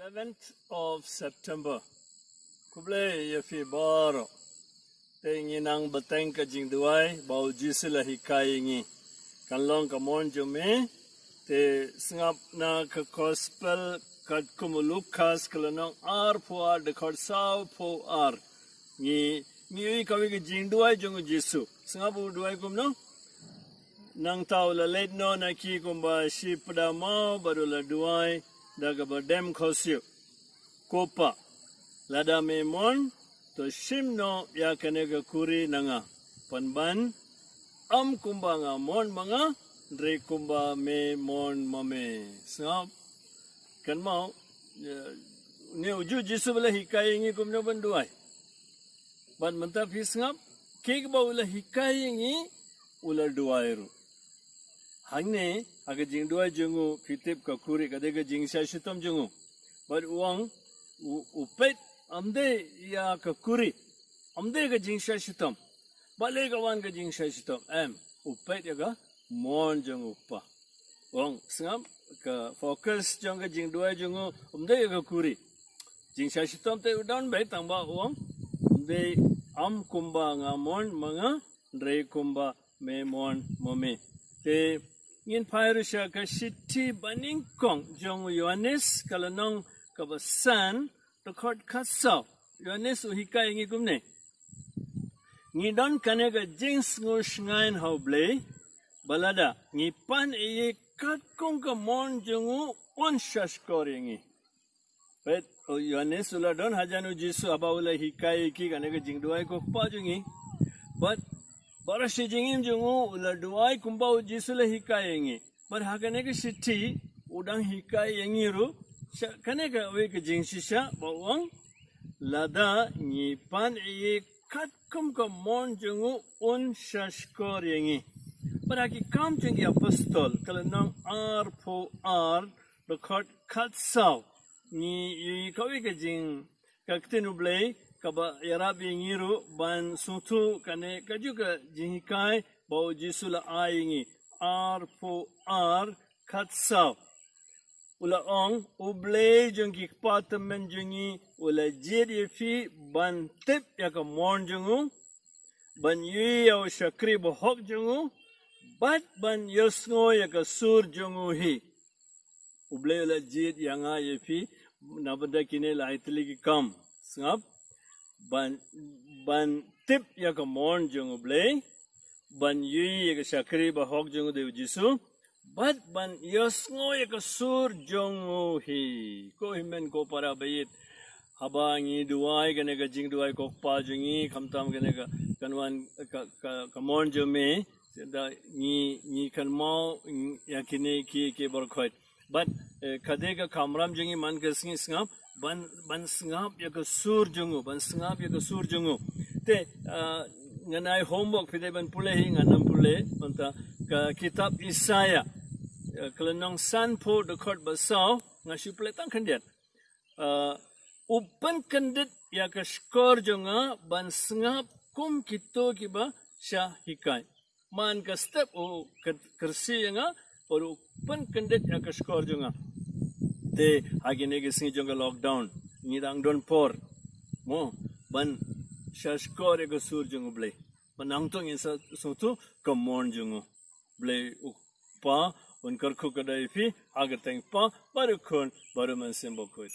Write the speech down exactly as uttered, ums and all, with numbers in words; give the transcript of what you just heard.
Eleventh of September. Khublei ïa phi baroh. Te ngi nang bteng ka jingduwai ba u Jisu u la hikai ïa ngi. Kan long ka mon jong me. Te sngap na ka gospel katkum u Lukas ka lynnong arphew ar dkhot sawphew ar. Ngi, ngi ïohi kawei ka jingduwai jong u Jisu. Sngap u duwai kumno? Nangta u la leit noh na ki kumba shi pdeng maw bad u la duwai da kaba dem khohsiew. Ko Pa, lada me mon, to shim noh ïa kane ka khuri na nga. Pynban, ym kumba nga mon ma nga, hynrei kumba me mon ma me. Sngap. Kan maw, eh, ne u ju Jisu u la hikai ïa ngi kumno ban duwai. Bad mynta phi sngap, kiba u la hikai ïa ngi, u la duwai ruh. Hangne, ha ka jingduwai jong u, phi tip ka khuri, ka dei ka jingshah shitom jong u. Bad u ong, u, u peit, ym dei ïa ka khuri, ym dei ka jingshah shitom. Balei ka wan ka jingshah shitom, em, u peit ïa ka mon jong u Kpa. U ong, sngap, ka focus jong ka jingduwai jong u, ym dei ïa ka khuri. Jingshah shitom te u don beit tang ba u ong, ym dei, ym kumba nga mon ma nga, hynrei kumba me mon ma me. Te ngin phai ruh sha ka shithi banyngkong jong u Ïohannes ka lynnong kaba san, dkhot khatsaw. Ïohannes u hikai ïa ngi kumne. Ngi don kane ka jingsngew shngaiñ ha u Blei, ba lada ngi pan ïa i katkum ka mon jong u, un shahshkor ïa ngi. Peit, u Ïohannes u la don hajan u Jisu haba u la hikai ïa ki kane ka jingduwai ko Kpa jong ngi. Bad baroh shi jingim jong u, u la duwai kumba u Jisu u la hikai ïa ngi. Bad ha kane ka shithi, u dang hikai ïa ngi ruh, sha kane kawei ka jingshisha, ba u ong, lada ngi pan ïa i katkum ka mon jong u, un shahshkor ïa ngi. Bad ha ki Kam jong ki Apostol, ka lynnong arphew ar, dkhot khatsaw. Ngi ïohi kawei ka jing, ka ktien u Blei, kaba ïarap ïa ngi ruh, ban sngewthuh kane, kajuh ka jinghikai, ba u Jisu u la ai ïa ngi, arphew ar khatsaw. U la ong, u Blei jong ki kpa tymmen jong ngi, u la jied ïa phi, ban tip ïa ka mon jong u, ban ïohi ïa u shakri bahok jong u, bad ban ïohsngew ïa ka sur jong u hi. U Blei u la jied ïa nga ïa phi, na bynta kine lai tylli ki kam. Sngap, ban, ban tip ïa ka mon jong u Blei, ban ïohi ïa ka shakri bahok jong u dei u Jisu, bad ban ïohsngew ïa ka sur jong u hi. Ko hynmen ko para baieit. Haba ngi duwai kane ka jingduwai ko Kpa jong ngi, khamtam kane ka, kan wan ka, ka, ka mon jong me, da ngi, ngi kynmaw ïa kine ki, ki baroh khoit. Bad, eh, ka dei ka kamram jong ngi man ka sngi sngap, ban, ban sngap ïa ka sur jong u, ban sngap ïa ka sur jong u. Te, ah, ngan ai homework phi dei ban pule hi, ngan ym pule, mynta ka kitab Isaiah, eh, ka lynnong sanphew dkhot ba saw, nga shu pule tang khyndiat. Ah, u pynkyndit ïa ka shkor jong nga ban sngap kum kito kiba shah hikai. Man ka step u kyr-, kyrsiew ïa nga, bad u pynkyndit ïa ka shkor jong nga. Te, ha kine ki sngi jong ka lockdown, ngi dang don por, mo, ban shahshkor ïa ka sur jong u Blei. Mynta to ngin sa sngewthuh ka mon jong u Blei. U Kpa un kyrkhu kyrdoh ïa phi, ha ka kyrteng Kpa, bad u Khun, bad u Mynsiem Bakhuid.